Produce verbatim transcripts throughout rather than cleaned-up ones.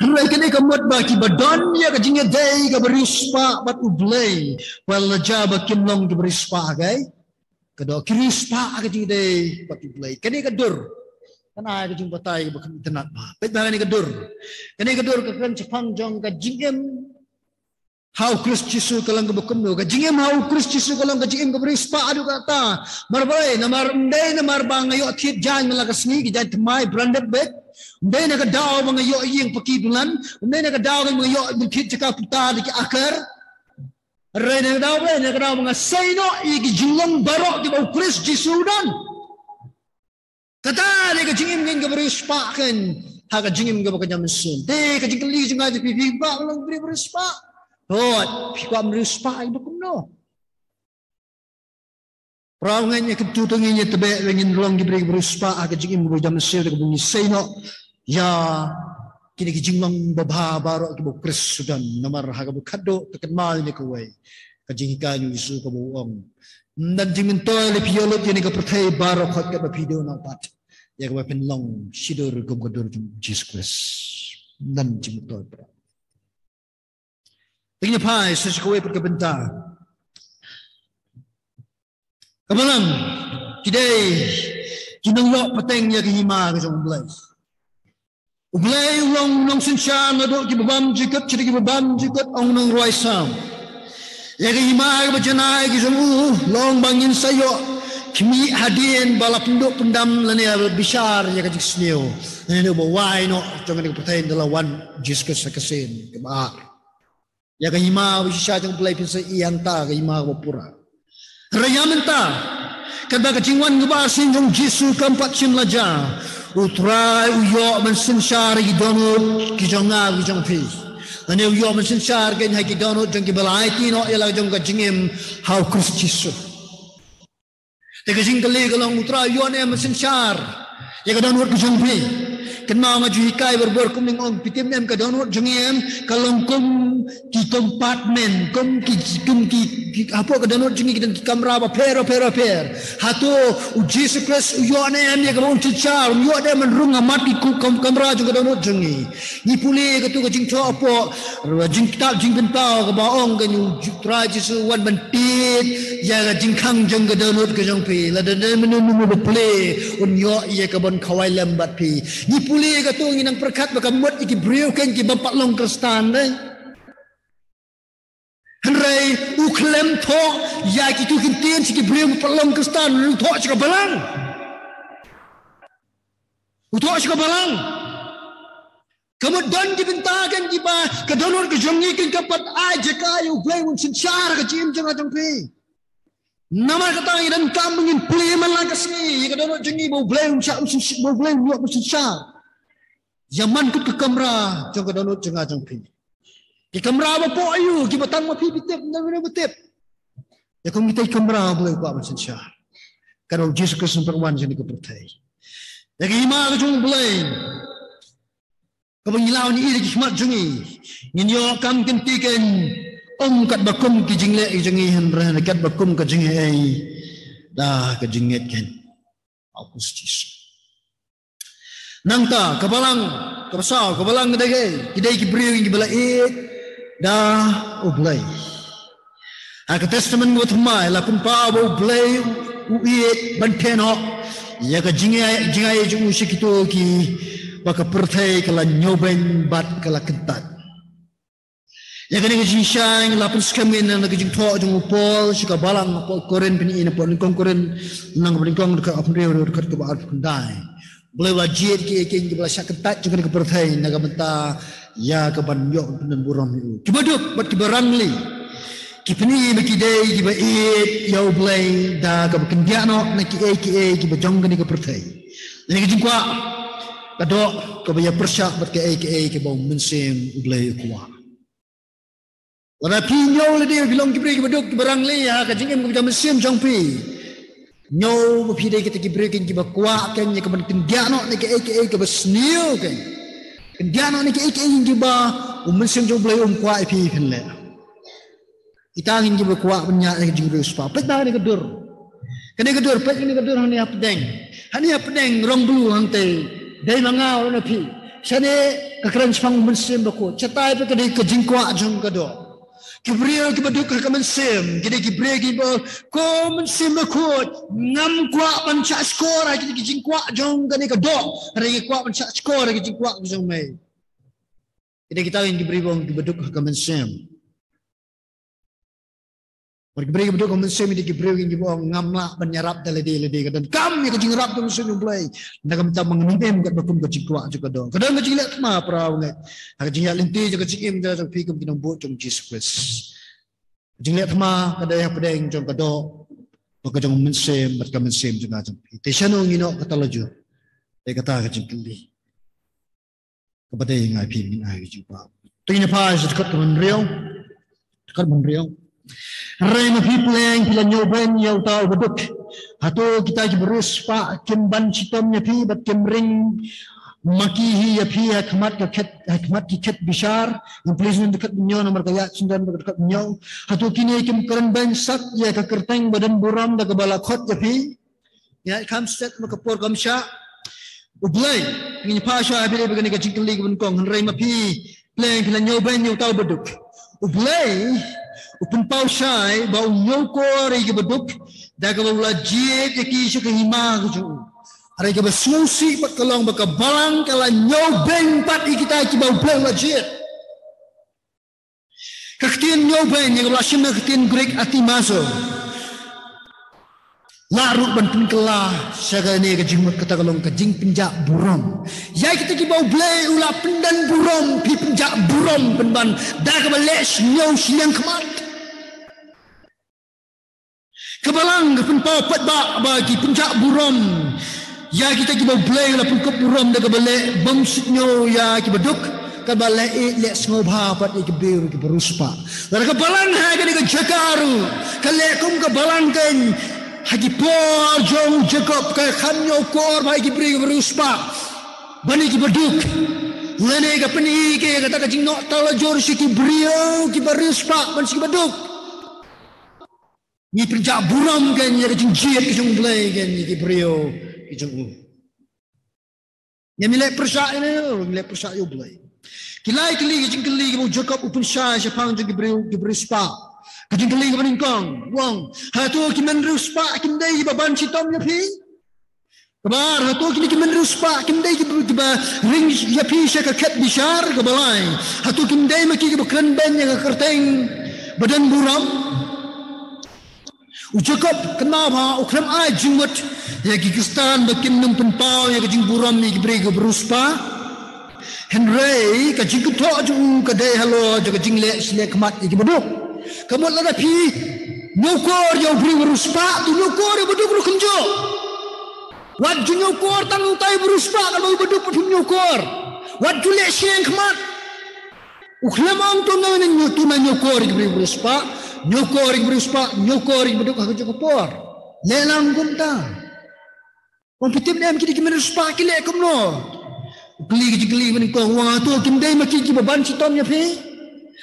Hynrei kane ka mut ba kiba don ïa ka jingïadei kaba riewspah bad U Blei, ba la jia ba kim long kiba riewspah, okay? Ka dei ki riewspah ha ka jingïadei bad U Blei. Kane ka dur, kan ai ka jingbatai ba kham itynnad bha. Peit bha kane ka dur. Kane ka dur ka kren shaphang jong ka jingim ha U Khrist Jisu ka long kaba kumno. Ka jingim ha U Khrist Jisu ka long ka jingim kaba riewspah haduh katta. Namar balei? Namar ym dei namar ba nga ïoh thied jaiñ man la ka sngi, ki jaiñ thymmai branded beit. Ym dei na ka daw ba nga ïoh ïing paki dulan. Ym dei na ka daw ba nga ïoh ban thied jaka puta da ki akar. Hynrei na ka daw ba, na ka daw ba nga sei noh ïa ki jinglong baroh kiba U Khrist Jisu u don. Kata dei ka jingim kaba riewspah, kan, ha ka jingim kaba kynja mynsiem. Te ka jingkylli jong nga ïa phi, phi kwah ban long briew ba riewspah? Hooid, phi kwah ban riewspah ïa ba kumno? Para ngin ïa kyntu, to ngin ïa tbeh ba ngin long ki briew ba riewspah ha ka jingim kaba kynja mynsiem, te kaba ngin sei noh ïa kine ki jinglong babha baroh kiba U Khrist u don. Namar ha kaba khatduh ka kynmaw ïa kawei ka jinghikai jong U Jisu kaba u ong: Ym don jingmyntoi lei phi ïoh lut ïa kane ka pyrthei baroh khoit katba phi duh noh pat ïa kaba phin long shadien kum ka dur jong U Jisu Khrist. Ym don jingmyntoi. Te ngin ïa phai sha kawei pat ka bynta. Ka Balang, ki dei ki nongïoh pateng ïa ka hima ka jong U Blei. U Blei u long u nongsynshar naduh kiba bymjukut, shaduh kiba bymjukut, ong u nongrwai Salm. Ïa ka hima kaba janai ka jong u, long ba ngin sa ïoh khmih hadien ba la pynduh pyndam lane la bishar ïa ka jingsniew. Lane ba wai noh jong kane ka pyrthei ynda la wan U Jisu Khrist ha ka sien kaba ar. Ïa ka hima ba shisha jong U Blei phin sa ïoh hangta, ka hima kaba pura. Hynrei ïa mynta, katba ka jingwan kaba arsien jong U Jisu kam pat shym la jia, U Trai u ïoh ban synshar ïa ki dohnud ki jong nga ki jong phi. Lane u ïoh ban synshar kein ha ki dohnud jong kiba la aiti noh ïa la jong ka jingim ha U Khrist Jisu. Te ka jingkylli ka long, U Trai u ïoh ne em ban synshar ïa ka dohnud ka jong phi? Kynmaw nga ju hikai barabor, kum nga ong, phi tip ne em, ka dohnud jong ngi em ka long kum ki compartment, kum ki, kum ki, ki, hapoh ka dohnud jong ngi ki don ki kamra bapher bapher bapher. Hato U Jisu Khrist u ïoh ne em ïa kaba un synshar? Um ïoh ne em ban rung ha mat ki ku-, kam-, kamra jong ka dohnud jong ngi? Ngi pule katto ka jingthoh hapoh Jingkitab Jingpynpaw kaba ong, ka ong U Trai Jisu u wan ban tied ïa ka jingkhang jong ka dohnud ka jong phi. Lada don mynno mynno ba plie, un ïoh ïa kaban khawai lem bad phi. Ngi pule katto, ngi nang pyrkhat ba ka mut ïa ki briew kein ki bym pat long Khristan de. Hynrei u khlem thoh ïa kito ki ktien sha ki briew ba bym pat long Khristan, u thoh sha ka Balang. U thoh sha ka Balang. Ka mut don ki bynta kein kiba ka dohnud ka jong ngi kein ka pat ai jaka ïa U Blei un synshar ha ka jingim jong nga jong phi. Namar kata ngi donkam ba ngin plie man la ka sngi ïa ka dohnud jong ngi ba U Blei un shah, un syn-, ba U Blei un ïoh ban synshar ïa man kut ka kamra jong ka dohnud jong nga jong phi. Ki kamra ba poh aiu, kiba tang ma phi phi tip, na phi ba tip. Ïa kum kita ki kamra U Blei u kwah ban synshar. Ka dei U Jisu Khrist un pynwan sha kane ka pyrthei. Ïa ka hima ka jong U Blei kaba ngi la ïoh ïa ki khmat jong ngi, ngin ïoh kam kynti kein, ym katba kum ki jingleh jong ngi, hynrei katba kum ka jingaiei da ka jingngeit kein ha U Khrist Jisu. Nangta ka Balang kaba saw, ka Balang ka dei kaei? Ki dei ki briew kiba la ïeit da U Blei. Ha ka Testament kaba thymmai la pynpaw ba U Blei u ïeit ban theh noh ïa ka jingai, jingai jong u sha kito kiba ka pyrthei ka la ñiewbeiñ bad ka la kyntait. Ïa kane ka jingshai la pynskhem ngi na ka jingthoh jong u Paul sha ka Balang hapoh Korinth, phin ïohi na pdeng nyngkong Korinth, lynnong kaba nyngkong, dkhot arphew, dkhot kaba arphew khyndai. U Blei u la jied ïa kiei kiei kiba la shah kyntait jong kane ka pyrthei na ka bynta ïa kaban ïoh pyndonburom ïa u. Kiba duk bad kiba rangli ki pyni ba ki dei kiba ïeit ïa U Blei da kaba kyndiah noh na kiei kiei kiba jong kane ka pyrthei. Kane ka jingkwah ka dei kaba ïapyrshah bad kaei kaei kaba U Mynsiem U Blei u kwah. Lada phi ñiew lade ba phi long ki briew kiba duk, kiba rangli ha ka jingim kaba jong mynsiem jong phi, ñiew ba phi dei kita ki briew kein kiba kwah kein ïa kaban kyndiah noh na kiei kiei kaba sniew kein. Kyndiah noh na kiei kiei kein kiba U Mynsiem jong U Blei um kwah ïa phi phin leh. Kita kein kiba kwah ban ñiah ïa ka jingriewspah. Peit bha kane ka dur. Kane ka dur, peit kane ka dur hangne hapdeng. Hangne hapdeng rong blue hangtei. Dei ma nga, na phi. Shane ka kren shaphang u Mynsiem Bakhuid. Shatai pat ka dei ka jingkwah jong ka doh. Ki briew kiba duk ha ka mynsiem, ki dei ki briew kiba ong, ko Mynsiem Bakhuid, ngam kwah ban shahshkor ha ki, ki jingkwah jong kane ka doh, hynrei nga kwah ban shahshkor ha ki jingkwah jong me. Ki dei kita ki briew kiba duk ha ka mynsiem. Bad ki briew kiba duk ha ka mynsiem, ki dei ki briew kiba ong, ngam lah ban ïarap da lade lade, ka donkam ïa ka jingïarap jong u Mynsiem Blei. Na ka bynta ba ngan im katba kum ka jingkwah jong ka doh. Ka don ka jingleh thma, para bangeit, ha ka jingïaid lynti jong ka jingim jong phi kum ki nongbud jong u Jisu Khrist. Ka jingleh thma ka dei hapdeng jong ka doh, bad ka jong u Mynsiem, bad ka mynsiem jong nga jong phi. Te shano ngi noh kata la jur? Te kata ka jingkylli kaba dei nga phi ngin ai ka jubab. To ngin ïa phai sha dkhot kaba hynriew. Dkhot kaba hynriew. Hynrei ma phi pleng phi la ñiewbeiñ ïa uta uba duk, hato kita kiba riewspah kim ban shitom ïa phi bad kim ring ma ki hi ïa phi ha khmat ka khet, ha khmat ki khet bishar? Ngan plie sha dkhot ba hynñiew namar ka ïaid shisyndon bad ka dkhot ba hynñiew. Hato kine kim kren beiñ sak ïa ka kyrteng ba don burom da kaba la khot ïa phi? Ïa, kham stet ma ka por kham shah. U Blei, ngin phai sha ha phi dei ba kane ka jingkylli kaba nyngkong, hynrei ma phi pleng phi la ñiewbeiñ ïa uta uba duk. U Blei u pynpaw shai ba u ñiewkor ïa kiba duk da kaba u la jied ïa ki sha ka hima ka jong u. Hynrei kaba sngewsih pat ka long ba ka balang ka la ñiewbeiñ pat ïa kita kiba U Blei u la jied. Ka ktien ñiewbeiñ, ïa kaba la shim na ka ktien Greek athimazo, lah ruh ban pynkylla sha kane ka jingmut, kata ka long ka jingpynjah burom. Ïa kita kiba U Blei u la pyndon burom, phi pynjah burom pynban da kaba leh shñiuh shiliang khmat. Ka balang ka pynpaw paidbah ba ki pynjah burom ïa kita kiba U Blei u la pynkup burom da kaba leh bym shñiuh ïa kiba duk, kaba leh ïeit leh sngewbha pat ïa ki briew kiba riewspah. Lada ka balang ha kane ka jaka ruh ka leh kum ka balang keiñ ha ki por jong u Jakob, ka kham ñiewkor bha ïa ki briew kiba riewspah ban ïa kiba duk, lane ka pyni ïa kata ka jingnoh talajur sha ki briew kiba riewspah ban sha kiba duk. Ngi pynjah burom keiñ ïa ka jingjied ka jong U Blei keiñ ïa ki briew ki jong u. Ngim leh pyrshah ïa u, ngim leh pyrshah ïa U Blei. Ki lai tylli ki jingkylli kiba u Jakob u pynshai shaphang jong ki briew kiba riewspah. Ka jingkylli kaba nyngkong, u ong, hato ki men riewspah kim dei kiba ban shitom ïa phi? Kaba ar, hato kine ki men riewspah kim dei kiba, kiba ring ïa phi sha ka khet bishar? Kaba lai, hato kim dei ma ki kiba kren beiñ ïa ka kyrteng ba don burom? U Jakob kynmaw ba u khlem ai jingmut ïa ki Khristan ba kin nym pynpaw ïa ka jingburom ïa ki briew kiba riewspah. Hynrei ka jingkynthoh jong u ka dei halor jong ka jingleh shiliang khmat ïa kiba duk. Ka mut lada phi ñiewkor ïa u briew ba riewspah, to ñiewkor ïa u ba duk ruh kumjuh. Wat ju ñiewkor tang utai ba riewspah, katba u ba duk pat phim ñiewkor. Wat ju leh shiliang khmat. U khlem ong to na ñiew, to na ñiewkor ïa ki briew ba riewspah, ñiewkor ïa ki briew ba riewspah, ñiewkor ïa ki ba duk ha kajuh ka por. Leh lang kumta. Ong, phi tip ne em, kine ki men riewspah ki leh kumno? U kylli ka jingkylli ba nyngkong, u ong, hato kim dei ma ki kiba ban shitom ïa phi?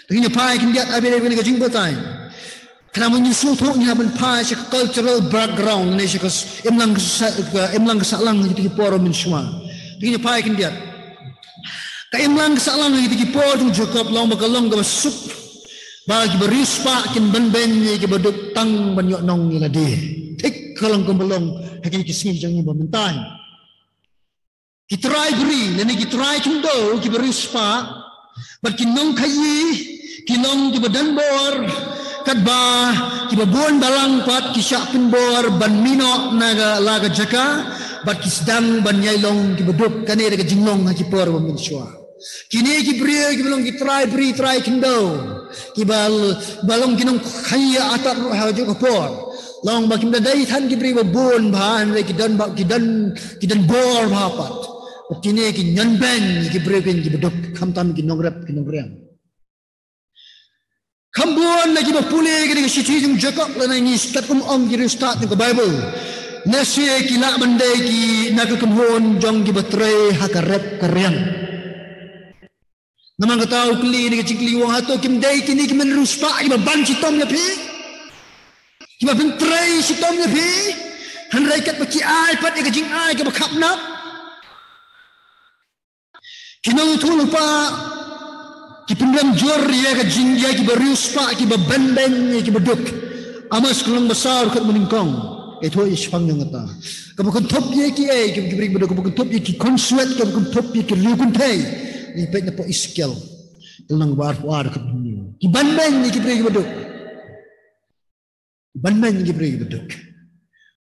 Te ngin ïa phai khyndiat ha phi dei kane ka jingbatai. Khnang ba ngin sngewthuh, ngin hap ban phai sha ka cultural background ne sha ka s-, imlang ka sa-, ka imlang ka sahlang ha kita ki por mynshuwa. Te ngin ïa phai khyndiat. Ka imlang ka sahlang ha kita ki por jong u Jakob long ba ka long kaba suk ba kiba riewspah kin ban beiñ ïa kiba duk tang ban ïoh nong ïa lade. Thik ka long kumba long ha kine ki sngi jong ngi ba mynta. Ki trai bri lane ki trai khyndew kiba riewspah bad ki nongkhaïi ki long kiba don bor, katba kiba bun balang pat ki shah pynbor ban mih noh na ka la ka jaka bad ki sdang ban ïai long kiba duk. Kane dei ka jinglong ha ki por ba mynshuwa. Kine ki briew kiba long ki trai bri trai khyndew kiba l-, ba long ki nongkhaïi artat ruh ha kajuh ka por. Long ba kim da dei than ki briew ba bun bha, hynrei ki don ba, ki don, ki don bor bha pat. Bad kine ki ñiewbeiñ ïa ki briew keiñ kiba duk, khamtam ki nongrep ki nongriam. Kham bun na kiba pule kane ka shithi jong u Jakob lane ngi stet kum ong ki riewstad jong ka Baibl, lehse ki lah ban dei ki na ka kynhun jong kiba trei ha ka rep ka riang. Namar kata u kylli ïa kane ka jingkylli, u ong, hato kim dei kine ki men riewspah kiba ban shitom ïa phi, kiba pyntrei shitom ïa phi, hynrei katba ki ai pat ïa ka jingai kaba khapnap? Ki nongïathuhlypa ki pynrem jur ïa ka jingïa kiba riewspah, kiba banbeiñ ïa kiba duk. Amos ka lynnong ba saw dkhot ba nyngkong. Ïathuh ïa shaphang jong kata. Kaba kynthup ïa kiei, kiba, kiba duk, kaba kynthup ïa ki khun swet, kaba kynthup ïa ki riew kynthei. Ngi peit na pdeng Esekiel ka lynnong ba arphew ar dkhot ba hynñiew. Ki banbeiñ ïa kiba duk. Ban ban ki briew ba duk.